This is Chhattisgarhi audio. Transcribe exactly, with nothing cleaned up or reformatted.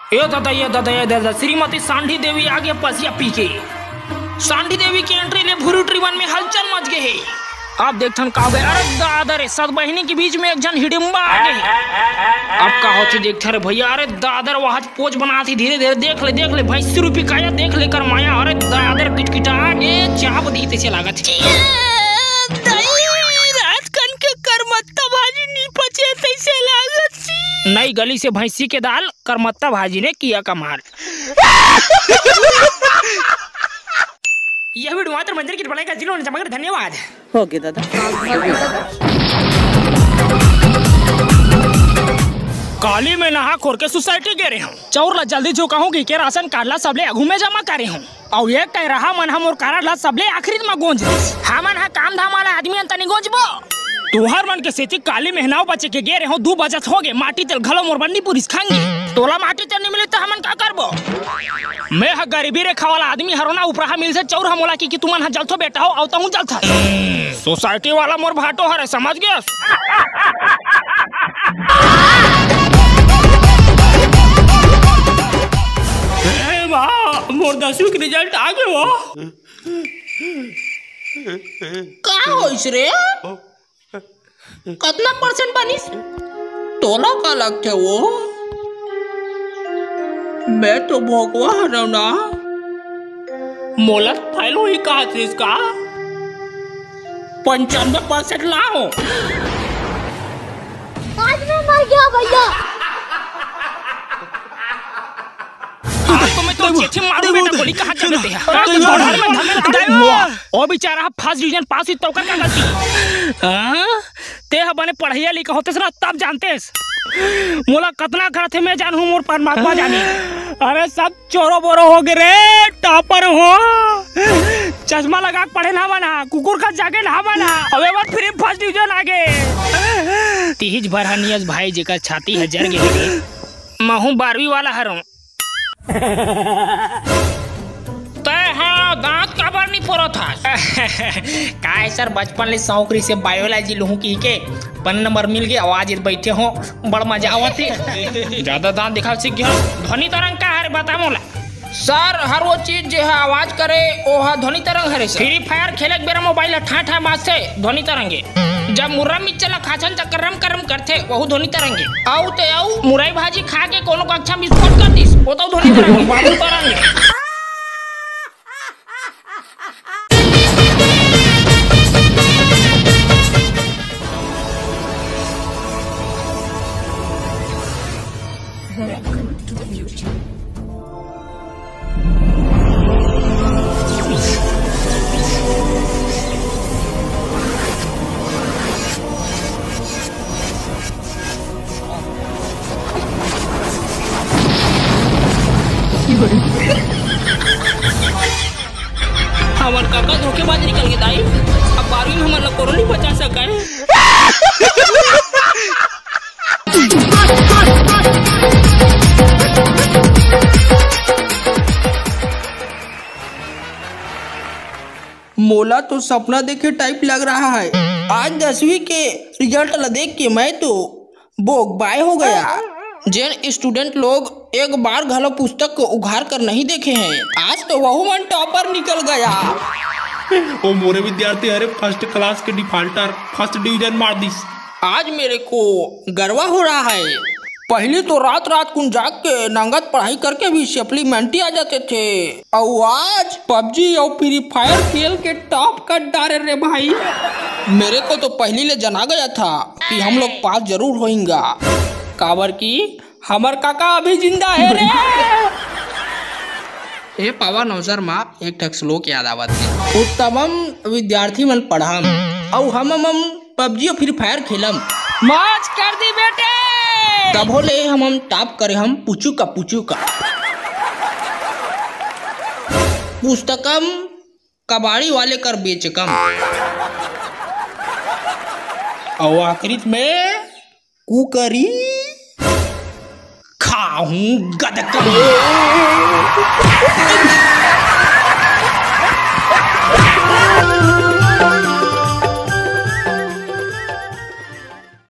ए दादा, ए दादा, ए दादा, श्रीमती सांढी देवी आगे पसिया पी के। सांढी देवी के एंट्री ले भुरुटरी वन में हलचल मच गे हे। अब देखथन का होगे। अरे दादा रे, सत बहिनी के बीच में एक झन हिडिम्बा आगे हे। अब का होथे देखथन रे भैया। अरे दादा रे, वहाज पोज बनात हे धीरे धीरे। देख ले, देख ले भैंसी रूपी काया, देख ले कर माया। अरे दादा रे, किटकिटा गे, चाप दी तइसे लागत हे। ए, दई, रात कन के करमत्ता भाजी नी पचे तइसे लागत हे। नई गली से भैंसी के दाल, करमत्ता भाजी ने किया कमाल। यह वीडियो मात्र मंजरी की बनाई का जिलों ने जमा कर धन्यवाद। ओके दादा। काली में नहा खोर के सोसाइटी गे रहे हूँ। चौर ला जल्दी झुकाहूँ कहिके राशन कार्ड ला सबले आगू में जमा करे हूँ। अउ एक टाइम रहा मन ह मोर कारड ला सबले आखिरी म गोंज दिस। हमन ह काम धाम वाला आदमी अन तनी गोंजबो। तुहर मन के सेती काली मेहनाव बचे के गे रेहों, दू बजत होगे, माटी तेल घलो मोर बर नी पुरिस खांगे। तोला माटी तेल नी मिली त हमन का करबो? मैं ह गरीबी रेखा वाला आदमी हरों ना, उपराहा मिलथे चौर ह मोला कि, कि तुमन ह जलथो बेटा हो, अउ तहूं जलथस। सोसाइटी वाला मोर भाटो हरे, समझ गेस? ए बा, मोर दसवीं के रिजल्ट आ गे वो। का होइस रे? कतना परसेंट बनिस? तोला का लगथे वो? मैं तो भोगवा हरव ना। मोला फेल होही कहत रिस का? पंचानवे परसेंट लाओ। आज मैं मर गया भैया। आज तो मैं तो चेथे मारू बेटा, गोली कहाँ चलते हैं? आज तो घर में धमक डालूंगा। ओ बेचारा फर्स्ट डिवीजन पास हुई तो ओकर का गलती? हाँ? ते ह बने पढ़ैया लिखा होतेस ना तब जानतेस। मोला कतना करत हे मैं जानहूं, मोर परमात्मा जाने। अरे सब चोरो बोरो हो गे रे, टॉपर हो। चश्मा लगा के पढ़े ना बना, कुकुर का जाके ना बना। अबे बार फिर फर्स्ट डिवीजन आ गे। तिहिज भरहनियस भाई जेकर छाती ह जर गे रे। महू बारहवीं वाला हरों। तै हा दांत काबर नी फोरत हस? काय सर, बचपन ले शौक रहिसे बायोलॉजी लूहूं कहिके, पन नंबर मिल गे, आवाज बइठे हो, बड़ मजा आवत हे। जादा दांत दिखाव सीख गया। ध्वनि तरंग का हरे, बता मोला। सर, हर वो चीज जे हा आवाज करे, ओ हा ध्वनि तरंग हरे सर। फ्री फायर खेले के बेरा मोबाइल हा ठां ठां बाजथे, ध्वनि तरंग हे। जब मुर्रा मिर्चा ला खाछन त करम करम करथे, वहू ध्वनि तरंग हे। अउ ते अउ मुरई भाजी खा के कोनो कक्षा विस्फोट कर दिस, ओ तो ध्वनि तरंग हे, ध्वनि तरंग हे। हमर काका धोखेबाज निकल गे दाई। अब बारहवीं में हमन ला कोनो नहीं बचा सके। मोला तो सपना देखे टाइप लग रहा है। आज दसवीं के रिजल्ट ला देख के मैं तो बोगबाय हो गया। जेन स्टूडेंट लोग एक बार घलो पुस्तक को उघार कर नहीं देखे हैं, आज तो वहू मन टॉपर निकल गया। ओ मोरे विद्यार्थी हरे फर्स्ट क्लास के डिफाल्टर, फर्स्ट डिवीजन मार दिस। आज मेरे को गर्व हो रहा है। पहले तो रात रात कुन जाग के नंगत पढ़ाई करके भी सप्लीमेंट्री आ जाते थे, अउ आज पबजी अउ फ्री फायर खेल के टॉप कर डारे रे भाई। मेरे को तो पहली ले जना गया था कि हम लोग पास जरूर होएंगा, काबर कि हमर काका अभी जिंदा है रे। ए पवन अवसर मा एक ठक श्लोक याद आवत हे। उत्तमम विद्यार्थी मन पढ़म, अउ हमम पबजी अउ फ्री फायर खेलम। मौज कर दी बेटे। तभो ले हमम टॉप करे हम पुचुका पुचुका। पुस्तकम कबाड़ी वाले कर बेचकम। अउ आखिरी में कुकरी खाहूं गदकम।